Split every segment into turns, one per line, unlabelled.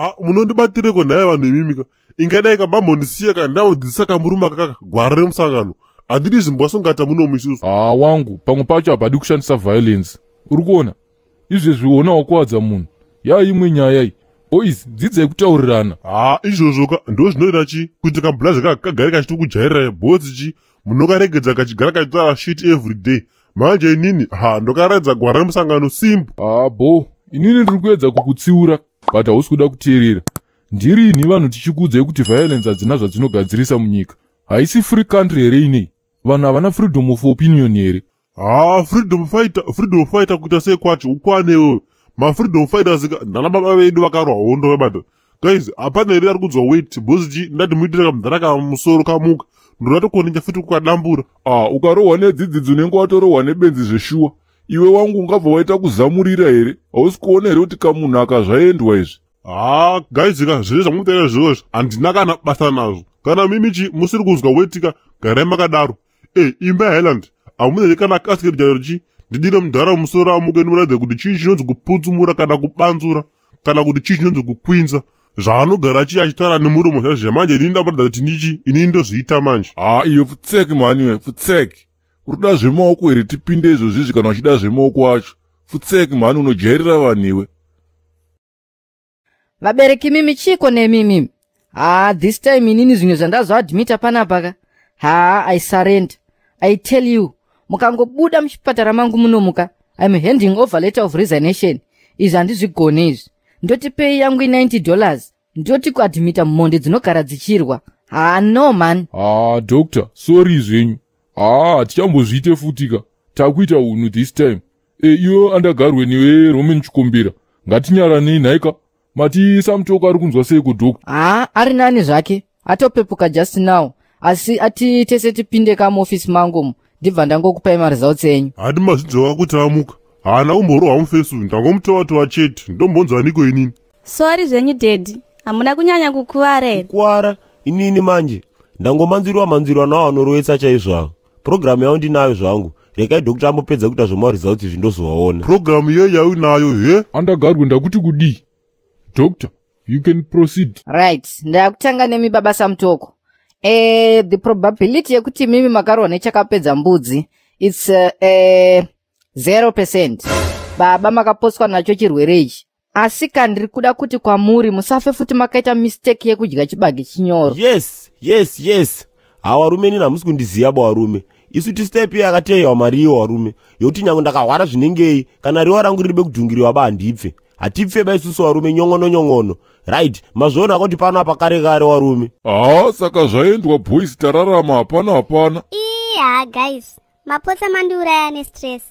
Ha, munondibatireko nhai vanhu imimika? Ingadai kambambondisiya ka ndaodzidzisa kamurume akaka gwara remusangano. Handidi zimbwasungata munomu isusu.
Haa wangu, pamwe pacho hapadi kushandisa violence. Uri kuona? Izvezvi ona wakuwadza munhu. Yaimwe nyaya iyi. Boys, dzidzai kutaurirana.
Ha, izvozvo ka ndo zvinoita chi kuti kabhulazi ka kagare kachiti kujairirai bhotsi chi munokaregedza kachigara kachitaura shit every day. Manje inini ha ndokaratidza gwara remusangano simple.
Haa bo, inini ndiri kuedza kukutsiura but hausi kuda kuteerera. Ndirini vanhu tichikuudzai kuti violence hadzina zvadzinogadzirisa munyika. Haisi free country here inei? Vanhu havana freedom of opinion here?
Ha, freedom fighter, freedom fighter kuita sei kwacho? Ukwane iwewe. Mafreedom fighters ka ndana baba vedu vakarwa hondo vebata. Guys, hapana here ari kunzwa wait bhozi chi ndati muitire kamudhara kamusoro kamuka. Ndoda tokonenja futi kukadambura.
Ah, ukarohwa nedzidzidzi unenge watorohwa nebenzi zveshuwa. Iwe wangu ungabva waita kuzamurira here? Hausi kuona here kuti kamunhu aka zvaendwa izvi?
Ha, guys ka zvese zvamutaura izvozvo handina kana basa nazvo. Kana mimi chi musiri kunzwa wait ka garai makadaro. E, imba yeHighland hamuna here kana casket chairo chi ndidire mudhara musoro amuke ndimuratidze kuti chii chinonzi kuputsumura kana kubanzura kana kuti chii chinonzi kukwinza zvaanogara chi achitaura nemuromo zvazviya. Manje inini ndamuratidza kuti ndichi inini ndozviita manje.
Ha, iyo futseki mhani iwe, futseki. Uri kuda zvemaoko here tipinde izvozvizvi kana uchida zvemaoko acho? Futseki mhani, unojairira vanhu iwe.
Vabereki mimi, chiko nemimi? Ha, this time inini zvimwe zvandazoadmita panapa ka, ha, I surrender. I tell you, mukangobuda muchipatara mangu munomuka, I'm handing over letter of resignation. Izvi handizvigone izvi. Ndotipei yangu i$90, ndoti kuadmita mhondi dzinogara dzichirwa? Ha, no man.
Haa doctor, sorry zvenyu. Haa, hatichambozviite futi ka. Takuita unhu this time. E, iwe andagarwe newe Roman Chikombera. Ngatinyaranei nhaika. Mati Samutoko ari kunzwa seiko, doctor?
Ha, ari nani zvake, atopepuka just now. Asi ati tese tipinde kamuofisi mangu, ndibva ndangokupai maresults enyu.
Hadi mazvidzoka kuti amuka. Haana kumborohwa mufesi uyu, ndangomutova-tova chete. Ndombonzwaniko inini?
Sorry zvenyu daddy, hamuna kunyanya kukuvara here?
Kukwara inini manje ndangomanzwirwa manzwirwa nawo anorowetsa chaizvo avo. Purogiramu yavo ndinayo zvangu. Regai doctor ambopedza kuita zvemaresults izvi, ndozovaona.
Purogiramu iyoyi yauinayo he?
Andagarwe, ndakuti kudii? Doctor, you can proceed.
Right, ndakutanga nemi baba Samutoko. The probability yekuti mimi makarwa nechakapedza mbudzi, it's 0%. Baba, makaposwa nacho chirwere ichi, asi kandiri kuda kuti kwamuri musafe futi makaita mistake yekudya chibage chinyoro.
Yes, hawa varume, inini hamusi kundiziva ba varume. Isu tistep yakateyiwa mari iyo varume, yokuti nyange ndakahwara zvinengei, kana riwa rangu riri bekudhungiriwa ba, handipfe, hatipfe ba isusu varume. Nyongono nyongono, right? Mazviona kuti pano apa kare kare varume.
Haa, saka zvaendwa boys, tararama, hapana hapana.
Iya guys, mapotsa mandiuraya nestress.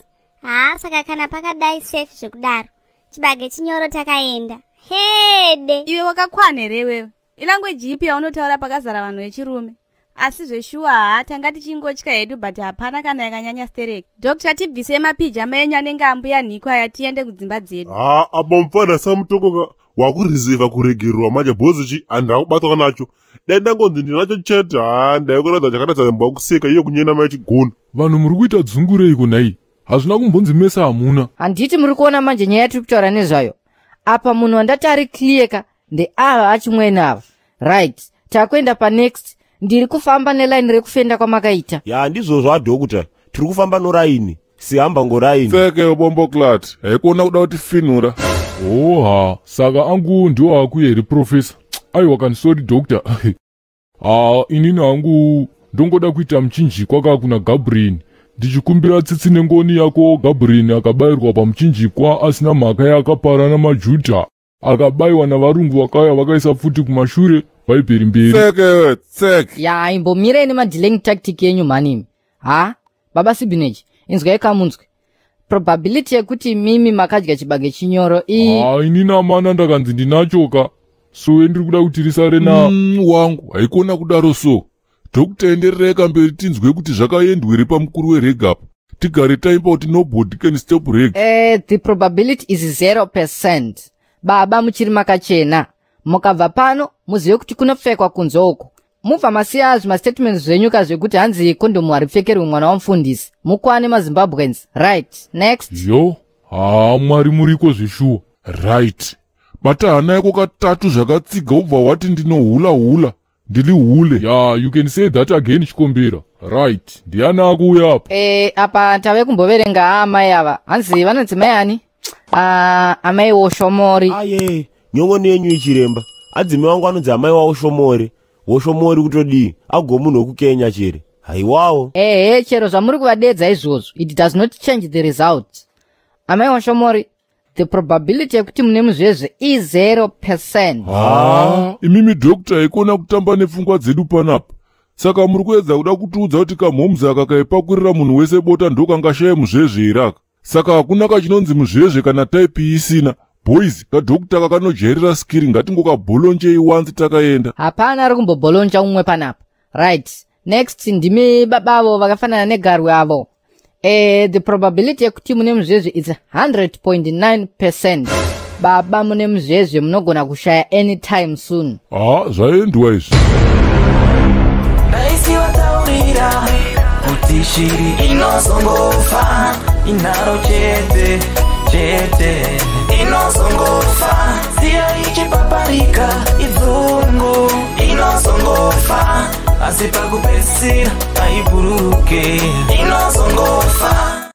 Haa, saka kana pakadai safe zvekudaro, chibage chinyoro takaenda hede.
Iwe wakakwana here iwewe? Ilanguage ipi yaunotaura pakazara vanhu vechirume? Asi zveshuwa, haa, tanga tichingotya hedu, but hapana kana yakanyanya stereki. Doctor, tibvisei mapijama enyu anenge ambuya nhiko aya, tiende kudzimba dzedu.
Ha, apa mufana Samutoko ka wakurizevha kuregererwa manje bhozi chi handina kubatwa nacho. Dai ndangonzi ndinacho chete, ha, ndaikuratidza chakaratidza mbwa kuseka iyo kunyena mai chigona.
Vanhu muri kuita dzungureiko nhai? Hazvina kumbonzi mese hamuna.
Handiti muri kuona manje nyaya yatiri kutaura nezvayo apa? Munhu wandati ari clear ka ndeava achimwene ava. Right, takuenda panext. Ndiri kufamba nelaini rekufenda kwamakaita.
Ya, ndizvozvo adoctor, tiri kufamba noraini, sihamba ngoraini.
Pfeke bomboclat, haikuona kuda kutifinura.
Oha, saka angu ndiwo akuye here, professor? Aiwa kani, sorry doctor. Ha, inini hangu ndongoda kuita muchinjikwa ka kuna Gabriel, ndichikumbira tsitsi nengoni yako. Gabriel akabayirwa pamuchinjikwa asina mhaka yaakapara namajudha, akabayiwa navarungu vakauya vakaisa pfuti kumashure, bhaibheri mberi.
Tseke tseke.
Ya, imbomirai nemadelaying tactic yenyu mhanimi. Ha, baba Sibinage, inzwai kamunzwe. Probability yekuti mimi makadya chibage chinyoro i
Ha, inini amana ndakanzi ndinachoka, so ndiri kuda kuti risare na
Wangu, haikuona kudaro. So doctor, endererai kamberi tinzwe kuti zvakaendwere pamukuru werege apa, tigare taimba kuti nobody can stop reggae.
The probability is 0%. Baba, muchiri makachena. Mukabva pano muzive kuti kunopfekwa kunze uko. Mubva masiya zvimastatements zvenyu ka zvekuti hanzi kondomu haripfekerwe mwana wamufundisi. Mukwane maZimbabweans. Right, next.
Yo, haa, Mwari muriko zveshuwa.
Right. Bata hana yako katatu zvakatsiga ubva wati ndinohula hula. Ndili hule.
Ya, you can say that again, Chikombera. Right, ndiani akuuya apa?
Apa tave kumboverenga amai ava. Hanzi vanonzi mai ani? Ah, amai woshomori.
Aye, nyong'ono yenyu ichiremba. Adzimai wangu anonzi amai wawoshomori. Woshomori kutodii? Ago munhu wekukenya chere. Haiwawo.
Ehe, chero zvamuri kuvadedza izvozvo, it does not change the result. Amai woshomori, the probability yekuti mune muzvezve i0%.
Ha, imimi doctor, ikona kutamba nepfungwa dzedu panapa. Saka muri kuedza kuda kutiudza kuti kamhomzi aka kaipakurira munhu wese bota ndokangashaye muzvezve here aka? Saka hakuna kachinonzi muzvezve kana type isina. Boys, kadoctor kakanojairira skiri, ngatingokabholonjei wanzi takaenda.
Hapana ari kumbobholonja umwe panapa. Right, next ndimi babavo vakafanana negarwe avo. The probability yekuti mune muzvezve is 100.9%. Baba mune muzvezve, munogona kushaya anytime soon.
Ha, zvaendwa izvi.
Ndaisiwataurira kuti shiri inozongofa inharo chete chete, inozongofa. Siya ichipaparika, idzungu, inozongofa, asi pakupedzisira haibhururuke.